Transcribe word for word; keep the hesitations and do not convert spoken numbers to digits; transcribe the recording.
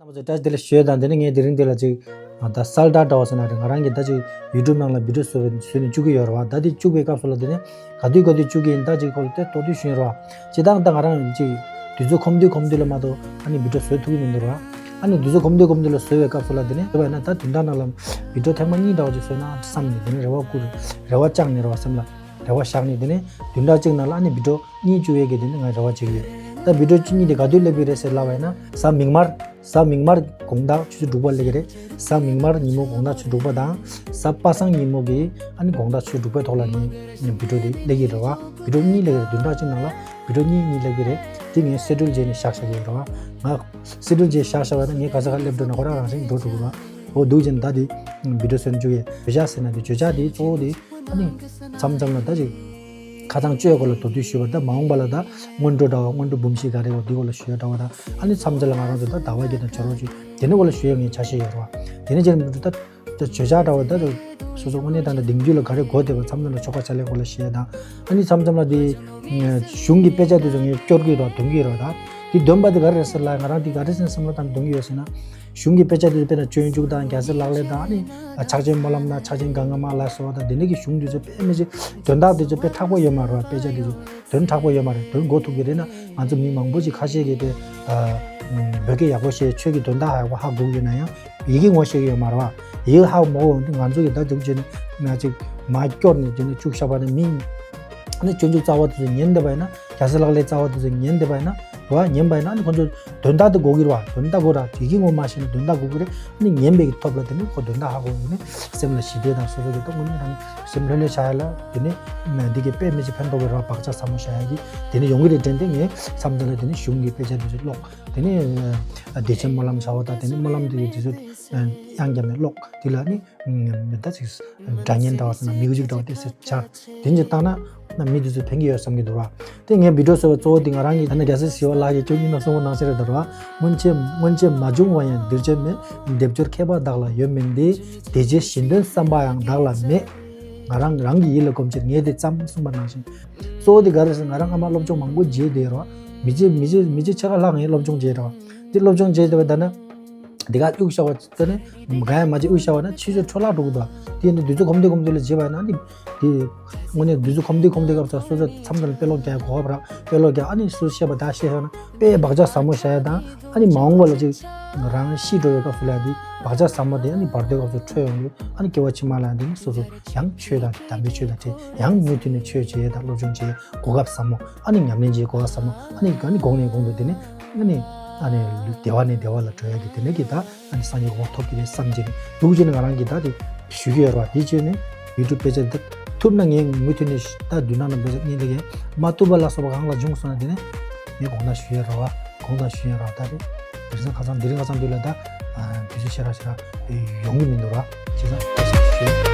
ཚོ་བཀྲ་ཤིས་བདེ་ལེགས་ཞུ་ཡས་དང་། དེ་ནས་ངས་དེ་རིང་འདི་ལ་ཅིག་ད་གསལ་བསྒྲགས་འདྲ་བ་ཟེར་ན་རེད། ང་རང་གིས་ད་ཅིག་ཡུ་ཊུབ་ནང་ལ་བི་ཌིའོ་བཟོ་བའི་བཟོས་ནས་བཅུག་གི་ཡོད་རེད་བ། ད་དེ་བཅུག་པའི་སྐབས་སུ་ལ་དེ་ནས་ག་དུས་ག་དུས་བཅུག་གི་ཡིན་ད་ཅིག་སྐོར་ལ་དེ་མདོར་བསྡུས་ཞུས་ཡོད་རེད་བ། སྤྱིར་བཏང་ད་ང་རང་ཅིག་དུས་ཚོད་ཁོམ་དུས་ཁོམ་དུས་ལ་མ་གཏོགས་ཨ་ནི་བི་ཌིའོ་བཟོ་ཐུབ་ཀྱི་མི་འདུག་ར། ཨ་ནི་དུས་ཚོད་ཁོམ་དུས་ཁོམ་དུས་ལ་བཟོ་བའི་སྐབས་སུ་ལ་དེ་ནས་བཟོས་པ་ཡིན་ན་ད་བདུན་ཕྲག་ནང་ལ་བི་ཌིའོ་ཐེངས་མ་གཉིས་འདྲ་བ་ཅིག་བཟོས་ན་བསམ་ནས་དེ་ནས་རེ་བ་བསྐུར། རེ་བ་བཅངས་ནས་རེད་བ། སེམས་ལ་རེ་བ་བཞག་ནས་དེ་ནས་བདུན་ཕྲག་གཅིག་ནང་ལ་ཨ་ནི་བི་ཌིའོ་གཉིས་བཅུག་ཡས་ཀྱི་དེ་ནི་ང་རེ་བ་བྱེད་ཀྱི་ཡོད། ད་བི་ཌིའོ་གཉིས་དེ་ག་དུས་སླེབས་ཀྱི་རེད་ཟེར་ལབ་པ་ཡིན་ན་གཟའ་མིག་དམར། གཟའ་མིག་དམར་དགོང་དག་ཆུ་ཚོད་དྲུག་པ་སླེབས་ཀྱི་རེད། གཟའ་མིག་དམར་ཉིན་མོ་དགོང་དག་ཆུ་ཚོད་དྲུག་པ་དང་གཟའ་པ་སངས་ཉིན་མོ་གི་ཨ་ནི་དགོང་དག་ཆུ་ཚོད་དྲུག་པའི་ཐོག་ལ་ངའི་བི་ཌིའོ་དེ་སླེབས་ཀྱི་རེད་བ། བི་ཌིའོ་གཉིས་སླེབས་ཀྱི་རེད། བདུན་ཕྲག་གཅིག་ནང་ལ་བི་ཌིའོ་གཉིས་གཉིས་སླེབས་ཀྱི་རེད། དེ་ངས་སི་ཀེ་ཌུལ་བྱས་ནས་བཞག་བཞག་གི་ཡོད་རེད་བ། ང་སི་ཀེ་ཌུལ་བྱས་བཞག་བཞག་པ་ན་ངས་ག་ས་ག་སླེབས་འགྲོ་ན་ཁོ་རང་རང་བཞིན་འགྲོ་འགྲོ་གི་རེད་བ། འོ་འདུག་ཅན་ད་དེ་བི་ཌིའོ་བཟོས་ནས་བཅུག་ཡས་བརྗོད་བྱ་ཟེར་ན་དེ་བརྗོད་བྱ་དེ་གཙོ་བོ་དེ་ཨ་ནི་མཚམས་མཚམས་ལ་ད་ཅིག་ཁ་ཚང་གཅོད་སྐོར་ལ་མདོར་བསྡུས་ཞུས་པ། ད་མ་འོངས་པ་ལ་ད་སྔོན་འགྲོ་འདྲ་བ་སྔོན་འགྲོ་འབུམ་བཞི་ག་རེ་བ་འདི་སྐོར་ལ་ཞུ་ཡ་འདྲ་བ་དང་ཨ་ནི་མཚམས་མཚམས་ལ་ང་རང་ཚོ་ད་ཟླ་བ་བརྒྱད་དང་ཕྱོགས་རོགས་ཅིག་དེ་ནི་སྐོར་ལ་ཞུ་ཡ་ངས་ཆ་ཤས་ཡོད་རེད་བ། དེ་ནི་ཅན་ད་ད་བརྗོད་བྱ་འདྲ་བ་ད་སོ་སོ་དངོས་གནས་ད་ད་དེང་དུས་ལ་ག་རེ་དགོས་བསྡད་པ་མཚམས་མཚམས་ལ་ཆོ་ག་བྱ་ལས་སྐོར་ལ་ཞུ་ཡ་དང་ཨ་ནི་མཚམས་མཚམས་ལ་དེ་གཞུང་གི་དཔེ་ཆ་དེ་ཚོ་ངས་སྐྱོར་གི་ཡོད་རེད་བ། འདོན་གི་ཡོད་རེད་བ། ད་དེ་འདོན་པ་དེ་ག་རེ་རེད་ཟེར་ལ་ང་རང་དེ་ག་རེ་ཟེར་ན་བསམ་བློ་བཏང་འདོན་གི་ཡོད་ཟེར་ན། གཞུང་གི་དཔེ་ཆ་དེ་ཚོ་དཔེར་ན་སྤྱོད་འཇུག་དང་རྒྱལ་སྲས་ལག་ལེན་དང་ཨ་ནི་ཕྱག་ཆེན་སྨོན་ལམ་དང་ཕྱག་ཆེན་གང་ག་མ་ལ་སོགས་དང་དེ་འདྲ་གི་གཞུང་དེ་ཚོ་དཔེ་མི་སྲིད་དོན་དག་དེ་ཚོ་དཔེ་མཁྲེགས་པོ་ཡོད་མ་རེད་བ། དཔེ་ཆ་དེ་ཚོ་དོན་མཁྲེགས་པོ་ཡོད་མ་རེད། དོན་གོ་ཐུབ་ཀྱི་རེད་ན་ང་ཚོ་མི་མང་པོ་ཞིག་ཁ་ཤས་ཀྱིས་དཔེ་བོད་སྐད་ཡག་པོ་ཤེས་ཆོས་ཀྱི་དོན་དག་ཧ་གོ་ཧ་གོ་གི་ཡོད་ན་ཡང་ཡི་གེ་ངོ་ཤེས་ཀྱི་ཡོད་མ་རེད་བ། ཡི་གེ་ཧ་མ་གོ་འོང་དུས་ང་ཚོ་གི་ད་དུང་བྱས་ནས་ང་ཅིག་མ་སྐྱོར་ནས་དེ་ནས་བཅུག་བཞག་པ་ནི་མི་ནི་སྤྱོད་འཇུག་རྩ་བ་དེ་ཚོ་ཉན་བསྡད་པ་ཡིན་ན་རྒྱལ་སྲས་ལག་ལེན་རྩ་བ་དེ་ཚོ་ཉན་བསྡད་པ་ཡིན་ན་རེད་བ། ཉན་པ་ཡིན་ན་ནི་ཁོ་ཚོ་དོན་དག་དེ་གོ་གི་རེད་བ། དོན་དག་གོ་ར་ཡི་གེ་ངོ་མ་ཤེས་ན་དོན་དག་གོ་གི་རེད། ནི་ཉན་པའི་གི་ཐོབ་ལ་དེ་ནི་ཁོ་དོན་དག་ཧ་གོ་ཡོང་ནི་སེམས་ལ་ཞི་བདེ་དང་སོ་སོ་གི་ཏོག་ངོ་ནི་རང་སེམས་ལྷོད་ལྷོད་བྱ་ཡ་ལ་དེ་ནི་འདི་གི་དཔེ་མི་ཅིག་ཕན་ཐོགས་པའི་ར་བག་ཆགས་ཟབ་མོ་བྱ་ཡ་གི་དེ་ནི་ཡོང་གི་རེད་དྲན་ཏེ་ངས་མཚམས་མཚམས་ལ་དེ་ནི་གཞུང་གི་དཔེ་ཆ་དེ་ཚོ་ཀློག་དེ་ནི་བདེ་ཆེན་སྨོན་ལམ་བྱ་བ་དང་དེ་ནི་སྨོན་ལམ་དེ་ཚོ་དེ་ཚོ་དབྱངས་བརྒྱབ་ནས་ཀློག་དེ་ལ་ནི། མི་ད་ཅིག་སྒྲ་སྙན་འདྲ་བ་ཟེར་ན་མིའུ་ཟིག་འདྲ་བ་དེ་ཟེར་བྱ། དེ་འདྲ་བཏང་ན་ན་མི་དེ་ཚོ་ཕན་གྱི་ཡོད་བསམ་གྱི་འདུག་ར། དེ་ངས་བི་ཌིའོ་བཟོ་བའི་གཙོ་བོ་དེ་ང་རང་གི་ད་ནི་རྒྱལ་སྲས་ཞི་བ་ལྷ་གིས་བཅུ་གཉིས་ན་གསུངས་པ་ནང་བཞིན་རེད་འདུག་ར། སྔོན་ཆད་སྔོན་ཆད་མ་བྱུང་བ་ཡང་འདིར་བྱོན་མེད། སྡེབ་སྦྱོར་མཁས་པ་བདག་ལ་ཡོད་མིན་ཏེ། དེ་རྗེས་གཞན་དོན་བསམ་པ་ཡང་བདག་ལ་མེད། ང་རང་རང་གི་ཡིད་ལ་གོམས་ཕྱིར་ངས་དེ་ཙམ་གསུངས་པ་ནང་བཞིན། གཙོ་བོ་དེ་ག་རེ་ཟེར་ང་རང་ཨ་མ་སློབ་སྦྱོང་མང་པོ་བྱས་བསྡད་ར། མི་རྗེ་མི་རྗེ་མི་རྗེ་ཆེ་ཁ་ལྷག་ངས་སློབ་སྦྱོང་བྱས་ར། དེ་སློབ་སྦྱོང་བྱས་བསྡད་པ་ད་ན། དེ་ག་དབུགས་ཤ་བ་དེ་ནི་ག་ཡ་མ་བྱེད་དབུགས་ཤ་བ་ན་ཕྱི་ཕྱོགས་འཕྲོ་བརླག་འགྲོ་གི་འདུག་དེ་ཡིན་དུས་དུས་ཚོད་གོམ་དུས་གོམ་དུས་ལ་བྱེད་པ་ཡིན་ན་ནི་དེ་དངོས་གནས་དུས་ཚོད་གོམ་དུས་གོམ་དུས་སྐབས་སུ་སོ་སོ་མཚམས་མཚམས་དཔེ་ཀློག་རྒྱག་གོ་བ་ར་དཔེ་ཀློག་རྒྱག་ཨ་ནི་སོ་སོ་བཤད་པ་ད་བཤད་ཤོག་ན་དཔེ་བག་ཆགས་ཟབ་མོ་བྱ་ཡ་དང་ཨ་ནི་མ་འོངས་པ་ལ་ཅིག་རང་ཤི་འགྲོ་བའི་སྐབས་སུ་ལ་དེ་བག་ཆགས་ཟབ་མོ་དེ་ཨ་ནི་བར་དོའི་སྐབས་སུ་འཕྲོད་ཡོང་དུས་ཨ་ནི་སྐྱེ་བ་ཕྱི་མ་ལ་དེ་ནི་སོ་སོ་ཡང་ཆོས་དང་དམ་པའི་ཆོས་དང་འཕྲད་ཡང་མུ་མཐུད་ནས་ཆོས་བྱེད་ཡ་དང་སློབ་སྦྱོང་བྱེད་ཡ་གོ་སྐབས་ཟབ་མོ། ཨ་ནི་ཉམས་ལེན་བྱེད་གོ་བ་ཟབ་མོ། ཨ་ནི་ཨ་ནི་གོང་ནས་གོང་དུ་དེ་ནི་ཨ་ནི་ཨ་ནི་བདེ་བ་ནས་བདེ་བ་ལ་འགྲོ་ཡ་གི་དེ་ནི་གི་ད་ཨ་ནི་སངས་རྒྱས་གོ་འཕང་ཐོབ་ཀྱི་རེད་བསམ་གྱི་འདུག་ཅེས་ནི་ང་རང་གི་ད་དེ་ཞུ་གི་ཡོད་རེད་བ། དེ་བྱས་ནས་ཡུ་ཊུབ་དཔེ་ཆ་འདི་ཐུབ་ན་ངས་མུ་མཐུད་ནས་ད་བདུན་ནང་ན་དཔེ་ཆ་གཉིས་ལས་ཀྱི་མ་ཐུབ་པ་ལ་སོགས་པ་གང་ལ་བྱུང་སོང་ན་དེ་ནི་ངས་དགོངས་དག་ཞུ་ཡ་རེད་བ། དགོངས་དག་ཞུ་ཡ་རེད་བ། ད་རེད་དེ་རིང་ཁ་སང་དེ་རིང་ཁ་སང་དུས་ལ་ད་དུས་ཚོད་ཞེ་དྲག་ཞེ་དྲག་ཡོང་གི་མི་འདུག་ར། བྱས་ཙང་དཔེ་ཆ་ཞུ་ཡ།